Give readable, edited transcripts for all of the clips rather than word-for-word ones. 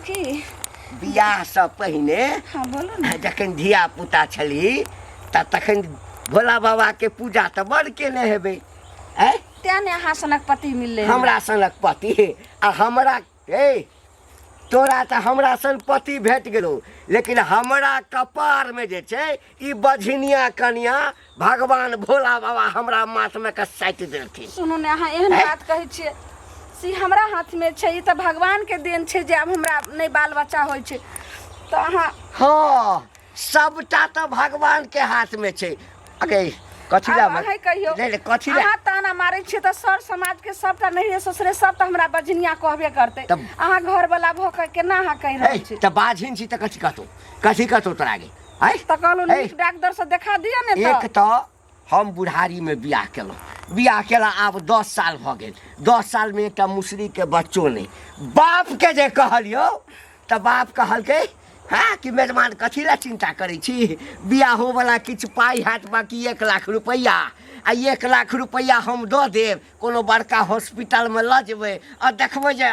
की बियाहसँ पहिने हँ बोलू ने जखन धिया पुता छली तऽ तखन भोला बाबाके पूजा तऽ बड़ केने हेबै आँय तें ने अहाँ सनक पति मिललै हमरा सनक पति आ हमरा ए तोरा तऽ हमरा सन पति भेट गेलौ लेकिन हमरा कपारमे जे छै ई बझनिया कनिया भगवान भोला बाबा हमरा माथमे के साटि देलखिन सुनू ने अहाँ एहन हैं? बात कहै छियै से हमरा हाथमे छै ई तऽ भगवानके देन छै जे आब हमरा नहि बाल बच्चा होइ छै तऽ अहाँ हँ सबटा तऽ भगवान के हाथ में छै अगे कथी ला आब अहें कहियौ नहीं नहीं कथी ला अहाँ ताना मारै छियै तऽ सर समाज के सबटा नहिरे ससुरे सब तऽ हमरा बजनिया कहबे करतै तब- अहाँ घर वाला भऽ कऽ केना अहाँ कहि रहल ए छी तऽ बाझिन छी तऽ कथी कहतौ कथी कहतौ तोरा गे आँय तऽ कहलहुँ ए, नीक डॉक्टर से देखा दिअ ने एक तऽ तऽ हम बुढ़ारीमे बियाह केलहुँ बियाह केला आब 10 साल भऽ गेल 10 सालमे एकटा मुसरीके बच्चो नहि बापके जे कहलियौ तऽ बाप कहलकै हँ कि मेजबान कथी लए चिन्ता करै छी बियाहोवला किछु पाइ हैत बाँकी 1 लाख रुपैआ आ 1 लाख रुपैआ हम दऽ देब कोनो बड़का हॉस्पिटलमे लऽ जेबै आ देखबै जे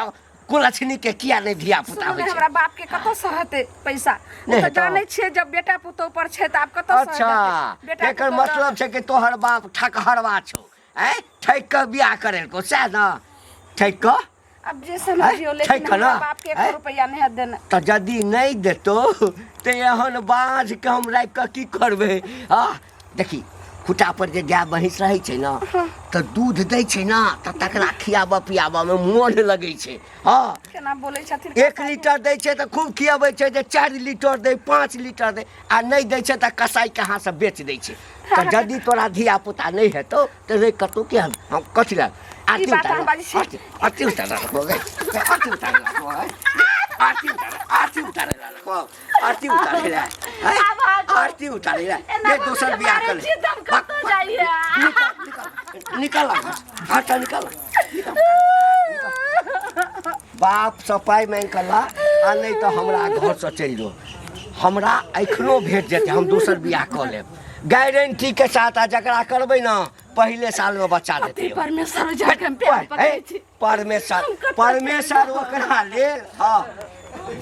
कुलक्षणीके किया नहि धिया पुता सुनू होइ ने छै हमरा बाप के कतऽ से हेतै पैसा ओ नहि तऽ हेतौ। जानै छियै जब बेटा पुतोह पर छै तऽ आब कतऽ से अच्छा हेतै बेटा एकर पुतोह तऽ- मतलब छै कि तोहर बाप ठकहरवा छौ आँय ठकि कऽ बियाह करेलकौ सएह ने ठकि कऽ अब जे समझियो हैं? लेकिन छै हमरा केना? बाप के हैं? एको रुपैआ नहि हैत देने तऽ यदि नहि देतौ तऽ एहन बाँझके हम राखि कऽ की करबै हँ देखी खुटा पर जे गाय महींस रहै छै ने तऽ दूध दै छै ने तऽ तकरा खियाबऽ पियाबऽमे मोन लगै छै हँ केना बोलै छथिन 1 लीटर दै छै तऽ खूब खियाबै छै जे 4 लीटर दै 5 लीटर दै आ नहि दै छै तऽ कसाई कहाँ से बेच दै छै तऽ यदि तोरा धिया पुता नहि हेतौ तऽ रे कतौ के हम हम कथी लए आरती बात उतारे अहाँ बाजै छी। आरती आरती उतारे गे आरती उतारे आरती उतारे आरती उतारे आरती उतारे ला आब आब। आरती उतारे ला एना ये दोसर बियाह कर मारै छी तऽ हम कतऽ जाइए? निकल निकल घर से निकल निकल बाप से पाइ मांगि कऽ ला आ नहि तऽ हमरा घरसँ चलि जो हमरा एखनो भेट जेतै हम दोसर बियाह कऽ लेब गारंटी के साथ आ जकरा करबै ने पहिले सालमे बच्चा पति देतै परमेश्वर जाके हम प्यार पकड़ै छी परमेश्वर परमेश्वर ओकरा लेल हँ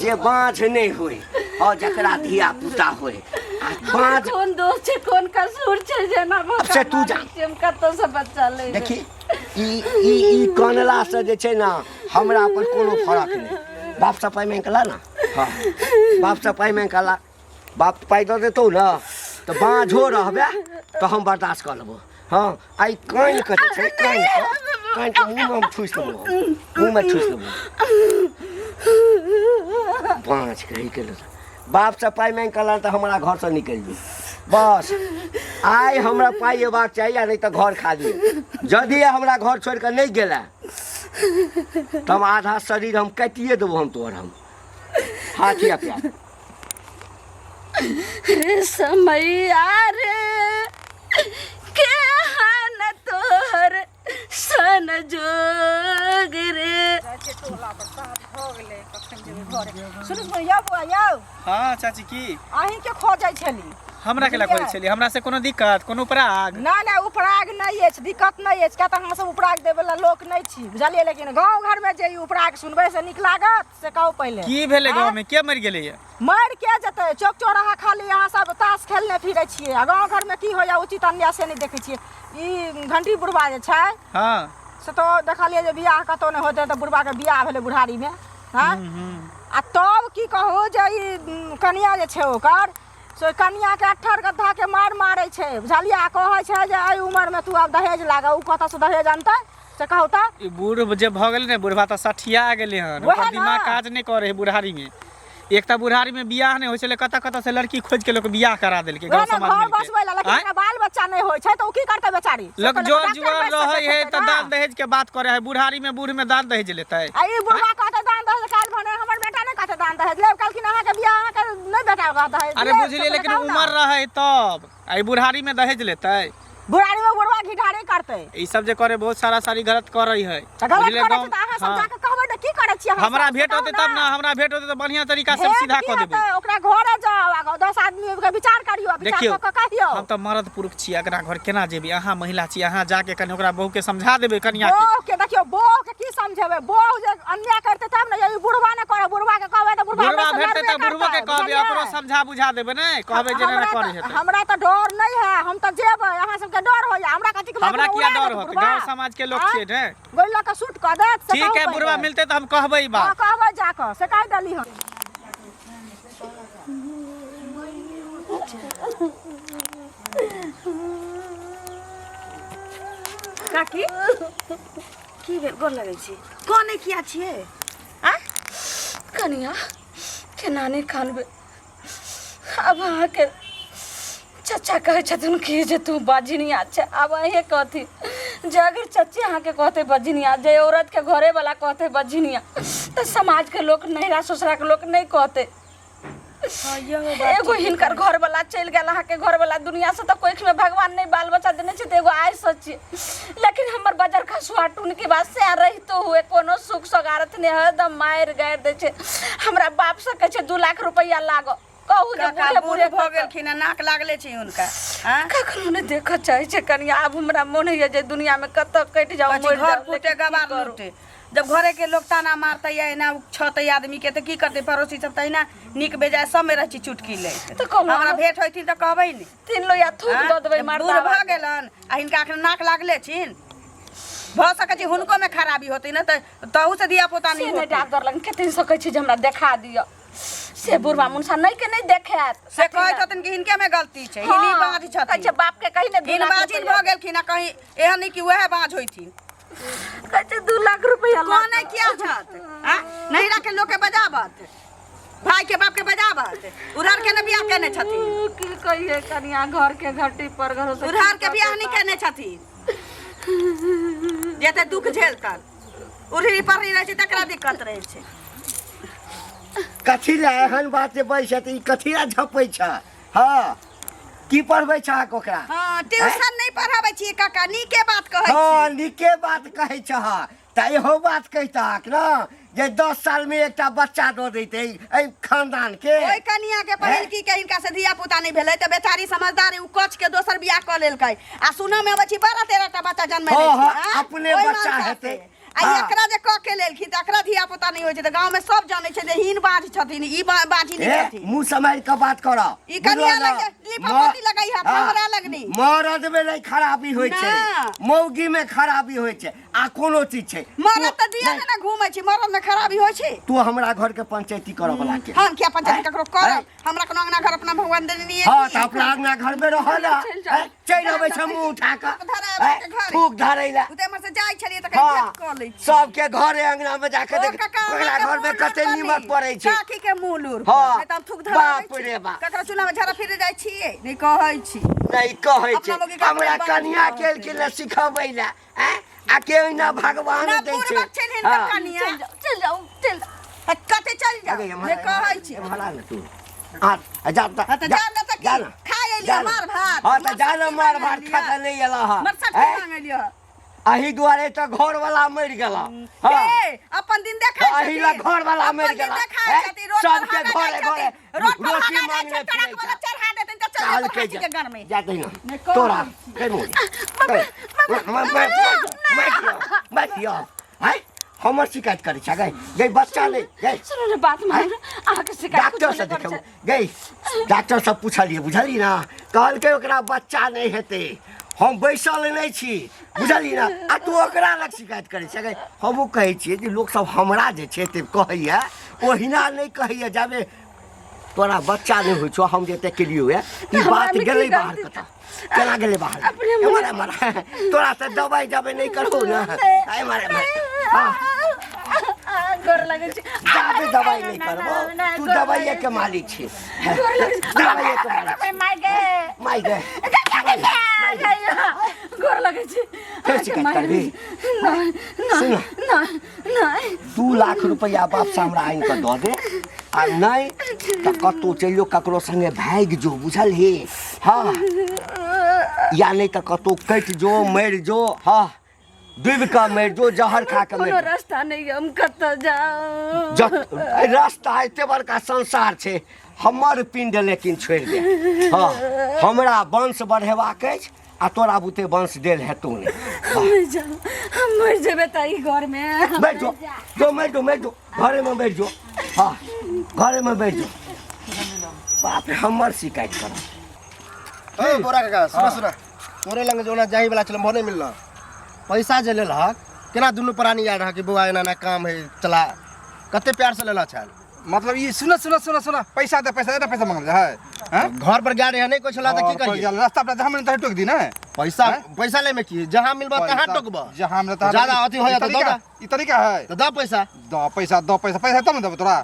जे बाँझ नहि होय हँ जकरा धिया पुता होय आ हमर बाँझ कोन दोष छै कोन कसूर छै जेना भऽ से तू जान। हम कतऽ से बच्चा लेबै देखी ई ई ई कनलासँ जे छै ने हमरा पर कोनो फरक नहि बापसँ पाइ मांगि कऽ ला ने हँ बापसँ पाइ मांगि कऽ ला बाप पाइ दऽ देतौ ने तऽ बाँझो रहबे तऽ हम बर्दाश्त कऽ लेबो हँ आइ कानि कऽ जे छै कानि कऽ कानि कऽ मुँहमे हम ठूसि लेबो मुँहमे ठूसि लेबो बाँझ कहीके बापसँ पाइ मांगि कऽ ला तऽ हमरा घरसँ निकलि जो बस आइ हमरा पाइ अयबाक चाही आ नहि तऽ घर खाली यदि हमरा घर छोड़ि कऽ नहि गेला तऽ हम आधा शरीर हम काटिए देबो हम तोहर हम हाथ या प्यार रे समैया रे के हन तोहर सन जोग रे टोला पर साफ भऽ गेलै कखन जेबै घरे सुनू सुनू यौ बौआ यौ हँ चाची की अहीँके खोजै छली हमरा केला बुझलियै? खोजै छली हमरा से कोनो दिक्कत कोनो उपराग नहि नहि उपराग नहि अछि दिक्कत नहि अछि किया तऽ अहाँ सब उपराग देबैवला लोक नहि छी बुझलियै लेकिन गाँव घरमे जे ई उपराग सुनबै से नीक लागत से कहू पहिले की भेलै आँय? गाँव में के मरि गेलै ये मरि के जेतै चौक चौराहा खाली अहाँ सब ताश खेलने फिरै छियै आ गाँव घरमे की होइया उचित अन्याय से नहि देखै छियै ई घंटी बुढ़वा जे छै हँ से तऽ देखलियै जे बियाह कतहु नहि होतै तऽ बुढ़वाके बियाह भेलै बुढ़ारीमे हँ आ तब की कहू जे ई कनिया जे छै ओकर से कनियाके अट्ठर गद्धाके मार मारै छै बुझलियै आ कहै छै जे एहि उमरमे तू आब दहेज लागऽ ओ कतऽसँ दहेज अनतै से कहू तऽ ई बूढ़ जे भऽ गेलै ने बुढ़वा तऽ सठिया गेलै हन वएह ओकर ने। दिमाग काज नहि करै है बुढ़ारी में एक तऽ बुढ़ारी में बियाह नहि होइ छलै कतऽ कतऽ से लड़की खोजि के लोक बियाह करा देलकै वएह गाँव ने समाज घर मिलके बसबै लए लेकिन आँय? ओकरा बाल बच्चा नहि होइ छै तऽ ओ की करतै बेचारी से लोक पहिले जोर डॉक्टर जुआर बैस रहै कऽ है देखतै तऽ ने। दान दहेज के बात करे है बुढ़ारी में बूढ़ में दान दहेज लेतै आ ई बुढ़वा कहतै दान दहेज काल्हि भने हमर बेटा नहि कहतै दान दहेज लेब कहलखिन अहाँके बियाह अहाँके नहि बेटा दहेज अरे लेब, बुझलियै से लेकिन पहिले कहू ने। उमर रहै तब आ ई बुढ़ारी में दहेज लेतै बुढ़ारी में बुढ़वा घिढारी करतै ई सब जे करे बहुत सारा सारी गलत करै है तऽ गलत बुझलियै करै छै गाँव- तऽ अहाँ सब हाँ। जाके कहबै ने की करै छियै अहाँ हमरा सब? भेंट से होतै कहू तब ना हमरा भेंट होतै तऽ बढ़िया तरीका से हम भेंट सीधा की कऽ देबै हेतै? ओकरा घरे जाउ आ 10 आदमी के विचार करियौ विचार देखियौ कऽ कऽ कहियौ हम तऽ मर्द पुरुष छी अगना घर केना जेबै अहाँ महिला छी अहाँ जाके कनि ओकरा बहू के समझा देबै कनिया के बहू के देखियौ देखियौ बहू के की समझेबै बहू जे अन्याय करतै तब ने ई बुढ़वा ने करे बुढ़वा के कहबै तऽ बुढ़वा बुढ़वा हमरा से भेटतै लड़बे तऽ बुढ़बो के करतै, कहबै ओकरो बुझलियै? समझा बुझा देबै ने कहबै जे हमरा नहि करै तऽ- हेतै हमरा तऽ डर नहि है हम तऽ जेबै अहाँ सबके डर होइया हमरा कथी के हमरा भगवान किया उड़ा डर देत होत बुढ़वा? गाँव समाज के लोक आँय? छियै ने गोली लऽ कऽ शूट कऽ देत से ठीक कहू है बुढ़वा पहिले। मिलतै तऽ हम कहबै ई हँ बात कहबै जाकऽ से कहि देली हम काकी की भेल गोर लगै छी कने किया छियै आ कनिया केना नहि कानबै आब अहाँके चचा कहै छथिन कि जे तू बजनिया छै आब अहेँ कहथिन जे अगर चचे अहाँके कहतै बजनिया जे औरतके घरेवला कहतै बजनिया तऽ समाजके लोक नैहरा ससुराके लोक नहि कहतै एगो हिनकर घरवला चलि गेल अहाँके घरवला दुनिया से तऽ कोखिमे भगवान नहि बाल बच्चा देने छै तऽ एगो आइ सच्ची लेकिन हमर बजर खसुआ टुनकी बात से रहितो हुए कोनो सुख सोगारत नहि हरदम मारि गारि दै छै हमरा बाप से कहै छै 2 लाख रुपैआ लागो कहू जे काका बूढ़े बूढ़ बूढ़े भऽ गेलखिन आ नाक लागले छै हुनका आँ? कखनो नहि देखऽ चाहै छै कनिया आब हमरा मोन होइया जे दुनियामे कतऽ कटि जाउ कहै छै मरि घर जाउ फूटे लेकिन की गवार करू? लूटे जब घरे के लोग ताना मारते या एना छते आदमी के तऽ की करते पड़ोसी सब तऽ एना नीक बेजाय सब में रहै छै चुटकी लैत तऽ कहलहुँ हमरा भेंट होइथिन तऽ कहबै ने तीन लोहिया थूक आँ? दऽ देबै जब मर्दा बूढ़ भऽ गेलन आ हिनका एखन नाक लागले छिन भऽ सकै छै हुनको में खराबी होतै ने तऽ तहू से धिया पुता से नहि नहि होतै डॉक्टर लग कते सकै छी जे हमरा देखा दिअ से बुढ़वा मुनसा नहि के नहि देखायत से कहै छथिन कि हिनके में गलती छै हिनी बाँझ कहै छै छथिन बाप के कही ने दू हिन लाख बाँझिन रुपैआ भऽ गेलखिन आ कहीं एहन नहि कि वएह बाँझ होइथिन कहै छै 2 लाख रुपैआ कोने किया छत आ नैहरा के लोक के बजाबत भाई के बाप के बजाबत उधार के ने बियाह केने छथिन की कहिए कनिया घर के घटी पर घर से उधार के बियाह नहीं केने छथिन जते दुख झेलतन उड़ही पढ़ी रहै छै तकरा दिक्कत रहै छै कथी लए एहन बात जे बजै छै तऽ ई कथी लए झपै छ हँ की पढ़बै छहक ओकरा हँ ट्यूशन नहि पढ़ाबै छियै काका नीके बात कहै हँ छी नीके बात कहै छह तऽ इहो बात कहितहक ने जे 10 सालमे एकटा बच्चा दऽ दैतै एहि खानदान के ओहि कनिया के पहिलकी के हिनका से धिया पुता नहि भेलै तऽ बेचारी समझदार उ कच के दोसर बियाह कऽ लेलकै आ सुनऽ मे अबै छी 12 13 टा बच्चा जन्म हँ, लै हँ, छै आँय? अपने ओहि बच्चा मनसा हेतै। से। आ हँ। एकरा जे कऽ के लेलखिन तऽ एकरा धिया पुता नहि होइ छै तऽ गाँव में सब जानै छै जे हीन बाज छथिन ई बाजी नहि ए छथिन मुँह सम्हारि कऽ बात कर ई कनिया लग लिपापोती लगै है हमरा लगनी मरद में नहि खराबी होइ छै ना। मौगी में खराबी होइ छै आ कोनो चीज छै मरद तू- तऽ दिया नहि, ने घूमै छै मरद में खराबी होइ छै तू हमरा घर के पंचायती करऽ वाला के हम किया पंचायत आँय? ककरो आँय? करब हमरा कोनो अंगना घर अपना भगवान देने नहीं हँ तऽ अपना अंगना घर में रह ना चलि जाउ। आँय? चलि अबै छै मुँह उठा कऽ धरा आँय? के घरे। थूक धरै लए ओ तऽ एम्हर से जाइ छलियै तऽ कहीं हँ भेंट कऽ लै छी सबके घरे अंगना में जाके ओ देख काका, ओकरा अहाँके घर में मुँह कते लूर नीमक पर पड़ै छै काकी के मुँह लूर पर। हँ। नहि तऽ हम थूक धरा बाप रे बाप। ककरो चूल्हा में झरा फिरे जाइ छियै नहि कहै छी नहि कहै अपना छै मौगी के हमरा अपने कनिया बाप के एलखिन ने सिखबै लए आँय? आ के ओहिना भगवान ना दै छै बुढ़बक छनि हिनकर हँ। कनिया चलि जाउ चलि जाउ चलि जाउ कते चलि जाउ अगे, एम्हर नहि आ, कहै छी एम्हर आ ने तू आ आ जा जा हाँ, तऽ जा ने तऽ की? जा ने। खा एलियै जा ने। मार भात। हाँ तऽ जा ने मर मार भात सब्जी खा कऽ नहि एलऽ हँ मर सब्जी आँय? मांगलियै अही दुआरे तऽ घरवला मरि गेल हँ ए, अपन दिन देखाइ अही ला छथिन। घरवला मरि अपन दिन गेला देखाइ हैं? छथिन, रोड पर सबके हागा घरे जाइ घरे छथिन, रोड पर रोटी हागा जाइ मांगने छथिन, फिरै ट्रक वाला छै। चढ़ा देतनि तऽ चल चाल जेतौ के हाथी के गन में। जा दही नहि कहै तोरा छी। के मुँह मारियो हैं हमर शिकायत करै छै गई गई बच्चा नहि गई सुनू ने बात मानू अहाँके शिकायत डॉक्टर कुछो से नहि करै देखू छै गई डॉक्टर से पूछलियै बुझलियै ना कहलकै ओकरा बच्चा नहि हेतै हम बैसल नहि छी बुझलियै ना आ तू ओकरा लग शिकायत करै छै गई हमहूँ कहै छियै जे लोकसभ हमरा जे छै से कहैए ओहिना नहि कहैए जाबे तोरा बच्चा नहि होइ छौ हम जे एते केलियौ ये ई हमरा बात मे की गेलै बाहर गलती कतऽ केना गेलै बाहर अपने मुँह- एम्हर एम्हर तोरा से दवाइ दवाइ नहि करबौ ने एम्हर एम्हर हँ गोर लगै छी जाबे दवाइ नहि करबौ तू दवाइए के मालिक छी दवाइए के मालिक छी। माय गे माय गे गोर लगै छी फेर शिकायत करबी? नहि सुन। नहि नहि 2 लाख रुपैआ बापसँ हमरा आनि कऽ दऽ दे आ नहि तऽ कतहु चलि जो ककरो संगे भागि जो बुझलही हँ या नहि तऽ कतहु कटि जो मरि जो हँ डूबि कऽ मरि जो जहर खा कऽ मरि कोनो जो। रास्ता नहि हम कतऽ जाउ जत रास्ता एते बड़का संसार छै हमर पिंड लेकिन छोड़ि दे हँ हमरा वंश बढ़ेबाक अछि आ तोरा बुते वंश देल हेतौ नहि। हम मरि जाब, हम मरि जेबै तऽ ई घरमे। बैठ जो, जो मरि जो, मरि जो, घरेमे बैठ जो। हाँ, घरेमे बैठ जो। बाप रे, हमर शिकायत कर। ए बोरा काका, सुना सुना, तोरे लंग जोना जाही वाला छल, मोह नहीं मिलल। पैसा जे लेलहक केना दुनू प्राणी याद रह कि बौआ एना एना काम है चला, कते प्यार से लेलह छल। मतलब ई सुन सुन सुन सुन, पैसा दे, पैसा दे, पैसा मांगल है। हैं? घर पर गया रहे नहीं कोई छला त की घर पर करिए? गेल, रास्ता पर जहाँ मिलता है टोक दी ना। पैसा हैं? पैसा ले में की जहाँ मिलबा तहाँ पैसा टोकबा। जहाँ मिलता है ज्यादा अथी हो ई जाता तरीका- दऽ ई तरीका है। तो दऽ पैसा। दऽ पैसा, दऽ पैसा, पैसा तब ने देबो तोरा।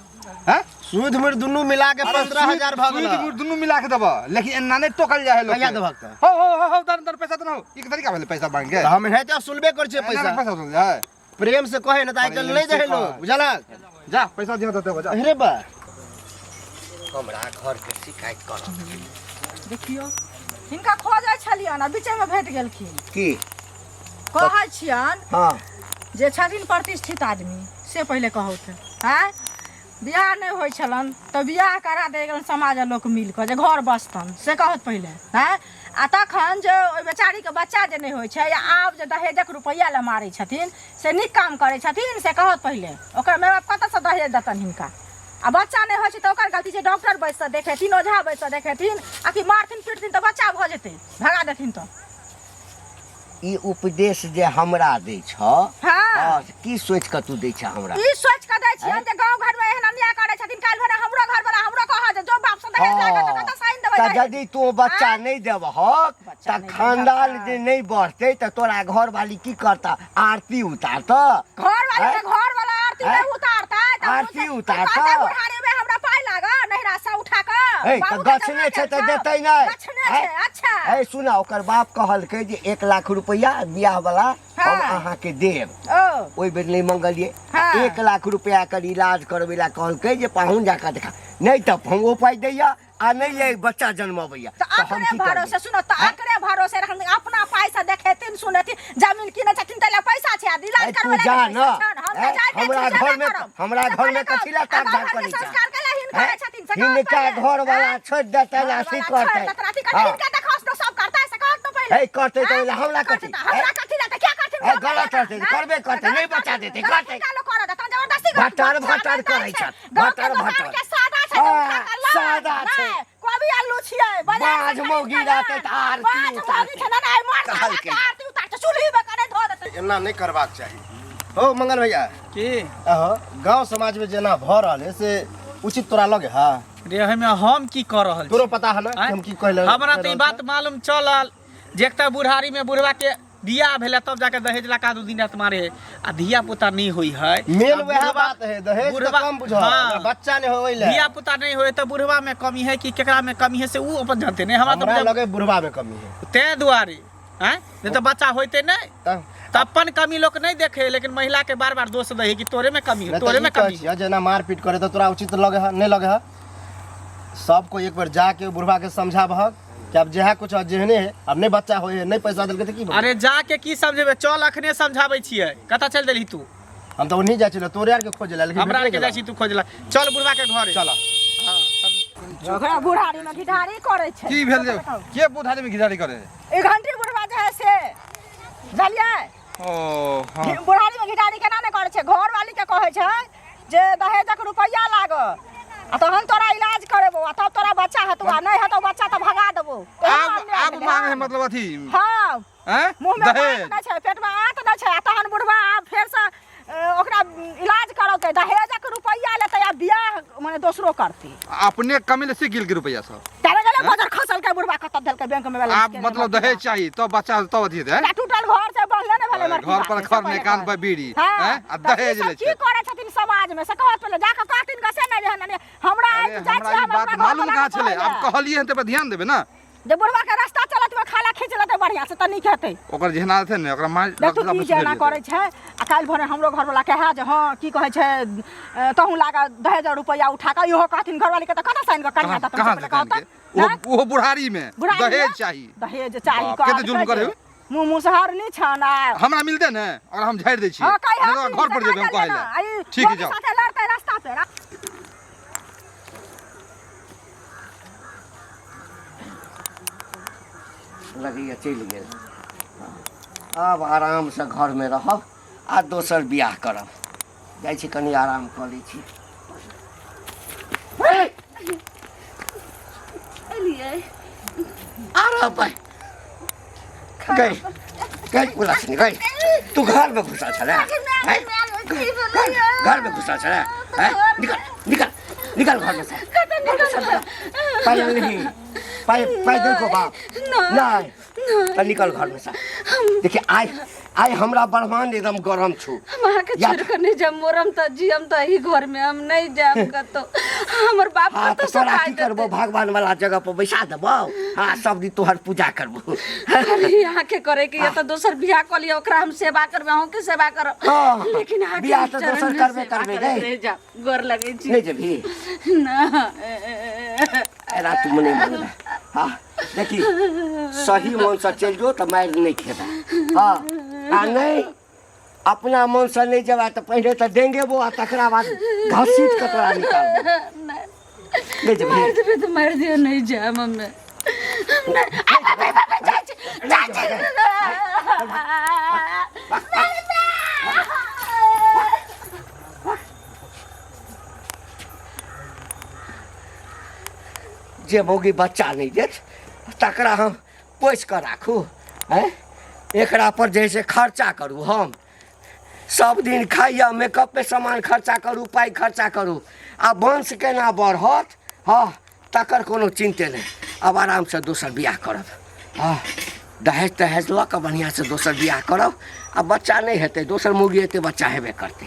हैं? सूद मुड़ दुनू मिला के अरे 15,000 भऽ गेल। सूद मुड़ दुनू मिला के देबो, लेकिन एना नहीं टोकल जाय है लोग कहिया के। देबहक तऽ? हो, हो, हो, हो, दर, दर, पैसा दे ना हो। ई के तरीका भेलै पैसा मांग के। तऽ हम एनाहिते वसूलबे करै छियै एना पैसा। पैसा वसूल जाय। प्रेम से कहे ना तऽ आइ काल्हि प्रेम नहीं से दे लोग, कहे। बुझलक? जा पैसा दिहो तऽ देबो, जा। अरे बा। हमरा घर के शिकायत कर। देखियो हिनका खोजै छलियन आ बीचे में भेट गेलखिन। की कहै छियन? हाँ। जे छथिन प्रतिष्ठित आदमी से पहिले कहौथ। आँय, बियाह नहि होइ छलन तऽ बियाह करा दे गेलन समाज लोक मिल कऽ जे घर बसतन, से कहत पहिले। आँय, आ तखन जे ओहि बेचारीके बच्चा जे नहि होइ छै, आब जे दहेजक रुपैआ लए मारै छथिन से नीक काम करै छथिन, से कहत पहिले। ओकर माय बाप कतऽसँ दहेज देतनि हिनका? आ बच्चा नहि होइ छै तऽ ओकर गलती छै? डॉक्टर बैस कऽ देखेथिन, ओझा बैस कऽ देखेथिन, आ कि मारथिन पीटथिन तऽ बच्चा भऽ जेतै, भगा देथिन तऽ? ई उपदेश जे हमरा दै छ, हाँ। हाँ, की सोच के तू दै छ हमरा? ई सोच के दै छियनि जे गाँव घर में एहन अन्याय करै छथिन, काल्हि भोरे हमरो घर वाला हमरो कहत जे जो बाप से दहेज लागत तऽ कतऽ साइन देबै तऽ दहेज? यदि तू बच्चा आँय? नहीं देबहक बच्चा तऽ नहि देबहक खानदान तऽ। जे नहीं बढ़तै तऽ तोरा घरवाली की करता? आरती उतारता? घर वाली आँय? के घर वाला आरती आँय? नहीं उतारता, तऽ आरती ओ से- उतारता? कहतै बुढ़ारी में हमरा पाइ लागल नैहरा से उठा कऽ, हे, तऽ बाबू के गछने जमा छै तऽ केलकौ। देतै नहि। गछने छै, आँय? अच्छा। हे सुना, ओकर बाप कहलकै जे 1 लाख रुपैआ बियाह वाला हम हाँ। अहाँके देब। ओ। ओहि बेर नहि मंगलियै। हाँ। 1 लाख रुपैआ कर इलाज करबै ला कहलकै जे पाहुन जाकर देखा, नहि तऽ हम ओ पाइ दैया आ नहि ये बच्चा जन्मबैया तऽ तऽ हम अपने की करबै? भरोसे सुनो, तऽ अकरे भरोसे रहन, अपना पाइ से देखेथिन सुनेथिन, जमीन किने छथिन तै लए पैसा छै, आ इलाज ए, तू करबै लए जा नहि न। पैसा छनि। हम तऽ ए, जाइते हमरा छी, जेबे घर में करब। हमरा से घर में पहिले कथी लए कहू, ताक आ झाक घर के करै छै? संस्कार के लए हिनका ए, छथिन, से कहू हिनका पहिले। घर वाला ए, छोड़ि देतनि, घर अथी वाला छोड़ि करतनि। देतनि, अथी करतनि। हाँ। हिनका देखौस तऽ सब करतै, से कहत न पहिले। ए, करतै तऽ ए, ओहि लए हमरा करतै कथी? तऽ हमरा ए, कथी लए? तऽ किया करथिन? ए, गलत करतै, करबे करतै, नहि बचा देतै, गलत करतै। हिनका लोक करऽ देतनि, जबरदस्ती करतै। भटर बच्चा भटर नहि दै करै छै। छथि, गाँवके भटर दोकान भटर। के सादा छै, तऽ हाँ, उठा कऽ लान। सादा छै। नहि, कोबी आलू छियै, बाजार से बाज खरीद मौगी कऽ रहतै लान। तऽ आरती बाज मौगी उतारतै। छै, नहि, मर्द कहलकै। आरती उतारतै, चूल्ही मे कने धऽ देतै। एना नहीं करबाक चाही। हो मंगल भैया, की अहो गांव समाज में जेना भऽ रहल है से उचित तोरा लगे? हाँ रे, एहिमे हम की कऽ रहल छी? तोरो पता है ना कि आँय? हम की कहले? हमरा तऽ ई बात मालूम चलल जे एकटा बुढ़ारी में बुढ़वा के बियाह भेलै तब जाके दहेज ला कादू दिन रात मारे है, आ धिया पुता नहीं होई है। मेन आ वएह बुढ़वा- बात है, दहेज तऽ बुढ़वा- कम बुझल, हाँ। बच्चा नहीं होई ले। धिया पुता नहीं होए तऽ बुढ़वा में कमी है कि केकरा में कमी है से ऊ अपन जानते नहीं। हमरा तऽ हमरा बुझल- लगे बुढ़वा में कमी है, तें दुआरे आँय, नहीं तऽ बच्चा होइते नहीं। तब तऽ अपन कमी लोक नहीं देखे, लेकिन महिला के बार बार दोष दै है कि तोरे में कमी है, नहीं तऽ तोरे में ई कहै कमी है। छियै, जेना मारपीट करे तऽ तोरा उचित लगे है नहीं लगे है? सबको एक बार जाके बुढ़वा के समझाबहक कि अब जेहा कुछ जेहने है, अब नहीं बच्चा होए है, नहीं पैसा देलकै तऽ की भेलै? अरे जाके की समझेबै, चल अखने समझाबै छियै। कतऽ चलि देलही तू? हम तऽ ओन्ही जाइ छलियै तोरे आरके खोजै लए, लेकिन हमरा भेटबे आरके जाइ केलक। छी तू खोजला, चल बुढ़वा के घरे चल। हाँ, ओकरा बुढ़ारी में घिढारी करै छै। की भेल जे के बुढ़ारी में घिढारी करे? ई घंटी बुढ़वा जे है से, बुझलियै? ओ हाँ। बुढ़ारी में घिढारी केना नहि करै छै? घरवाली के कहै छै जे दहेजक रुपैआ लागऽ आ तहन तोरा इलाज करेबो आ तब तोरा बच्चा हेतौ, आ नहि हेतौ बच्चा तऽ भगा देबो। आब आब मांगे है मतलब अथी? हाँ। हैं? मुँह में दहेज दाँत नहि छै, पेट में आंत नहि छै, आ तहन बुढ़वा आब फेरसँ ओकरा इलाज करौतै, दहेजक रुपैआ लेतै आ बियाह मने दोसरो करतै। अपने कमेले सीख गेल के रुपैआ सब तारे गेलै बजर खसलकै बुढ़वा, कतऽ देलकै बैंक में बैलेंस आब केने मतलब मरती दहेज बा। चाही तब बच्चा तब अथी हेतै, हैं? एकटा टूटल घर छै, बनले नहि भेलै मरती घर बा पर के, खर से नहि पहिले कान कहै। पर बीड़ी, हाँ, हैं? आ तऽ ई दहेज सब लै की छै। करै छथिन समाज में से कहत पहिले जाकऽ कहथिन गसे नहि रहन नहि, हमरा अरे आइ जाइ हमरा छी ई हम बात अपना घर मालूम वाला कहाँ के छलै? कहै आब लए। कहलियै हन तऽ ध्यान देबै ने जे बुढ़वा के रास्ता चलत में खाला खींच लेतै बढ़िया से तऽ नीक हेतै। ओकर जेहन आदत है ने ओकरा मार देखू लगता ई सुधरि जेना जेतै। करै छै आ काल्हि भोरे हमरो घरवला कहए जे हँ की कहै छै, तहूँ लागा दहेज रुपैआ उठा कऽ इहो कहथिन घरवाली के तऽ कतऽ साइन कऽ कनिया कहाँ देतन कहाँ से से पहिले कान के कहतन ओहो ओहो बुढ़ारी में बुढ़ारी में? दहेज चाही, दहेज चाही। बाप, कहत कते जुल्म कहै करे छै, मुँह मुसहर नहि छन आ हमरा मिलते ने और हम झाड़ि दै छियै हँ कहि नहि तऽ घर पर जेबै हम कहै लए। ठीक है, जाओ। साथे लड़तै रास्ता पे। लगैए चलि गेल। आब आरामसँ घरमे रहब आ दोसर बियाह करब। जाइ छी कनि आराम कऽ लै छी। एलियै आराम पर गई गई कुलक्षणी गई, तू घर में घुसल छले हैं? घर घर में घुसल छले हैं? निकल निकल निकल घर में से, घर में से निकल। पाइ अनलही? पाइ पाइ देलको बाप? नहीं तऽ निकल घर में से। देखिए आइ आइ हमरा ब्रह्मांड एकदम गरम छौ। हम अहाँके छोड़ि कऽ नहि जायब, मोरम तऽ जियम तऽ एही घरमे, हम नहि जायब कतौ। हमर बाप हाँ कतौ तऽ तोरा से की करबो, भगवान वाला जगह पर बैसा देबौ, हाँ सब दिन तोहर पूजा करबो। खाली अहाँके करे के या तऽ दोसर बियाह कऽ लिअ, ओकरा हम सेवा करबै, अहूँके सेवा करब, हाँ, लेकिन अहाँके बियाह तऽ चरण दोसर मे करबे सेवा करबै करैत गे। रहि जायब। गोर लगै छी। नहि जेबही ना। एना तू नहि मानबे। हाँ देखी सही मन से चलि जो तऽ मारि नहि खेबे। हाँ आ नहि अपना मन से नहि जेबा तऽ पहिले तऽ डेंगेबो आ तकरा बाद घसीट कऽ तोरा निकालबो। नहि जेबही? मारि देबै तऽ मारि दियौ, नहि जायब हमे। नहि, आ, बाप रे, बाप रे, जाइ छी, जाइ छी। जे मौगी बच्चा नहि देत तकरा हम पोसि कऽ राखू? आँय, एकरा पर जे है से खर्चा करू, हम सब दिन खाइए, मेकअपमे सामान खर्चा करू, पाइ खर्चा करू, आ वंश केना बढ़त हँ तकर कोनो चिन्ते नहि। आब आरामसँ दोसर बियाह करब, हँ दहेज तहेज लऽ कऽ बढ़िआँसँ दोसर बियाह करब। आ बच्चा नहि हेतै, दोसर मौगी हेतै, बच्चा हेबे करतै।